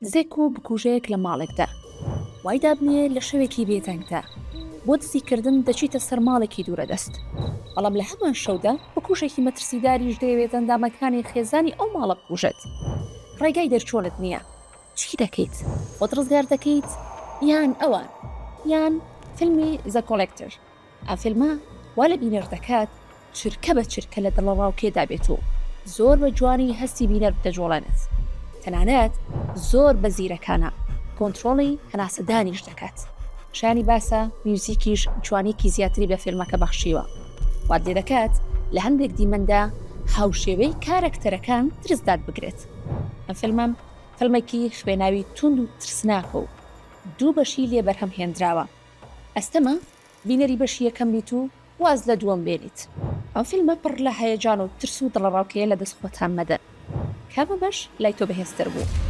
دزێک و بکوژێک لە ماڵێکدا. وای دابنێ لە شەوێکی بێدەنگدا بۆ دزیکردن دەچیتە سەر ماڵێکی دوورەدەست، بەڵام لە هەمان شەودا بکوژێکی مەترسیداریش دەیەوێت ئەندامەکانی خێزانی ئەو ماڵە بکوژێت. ڕێگای دەرچوونت نییە. چی دەکەیت؟ خۆت ڕزگار دەکەیت یان ئەوان؟ یان فیلمی The Collector. ئەم فیلمە وا لە بینەر دەکات چرکە بە چرکە لە دڵەڕاوکێدا بێت و زۆر بە جوانی هەستی بینەر دەجوڵێنێت، تەنانەت زۆر بە زیرەکانە کۆنترۆڵی هەناسەدانیش دەکات. شایانی باسە میوزیکیش جوانیەکی زیاتری بە فیلمەکە بەخشیوە، وات لێدەکات لە هەندێک دیمەندا هاوشێوەی کارەکتەرەکان ترس داتبگرێت. ئەم فیلمە فیلمێکی خوێناوی توند و ترسناکە و دوو بەشی لێ بەرهەم هێندراوە. ئەستەمە بینەری بەشی یەکەم بیت و واز لە دووەم بێنیت. ئەم فیلمە پڕ لە هەیەجان و ترس و دڵەڕاوکێیە لەدەست خۆتان مەدەن. کامە بەش لای تۆ بەهێزتر بوو؟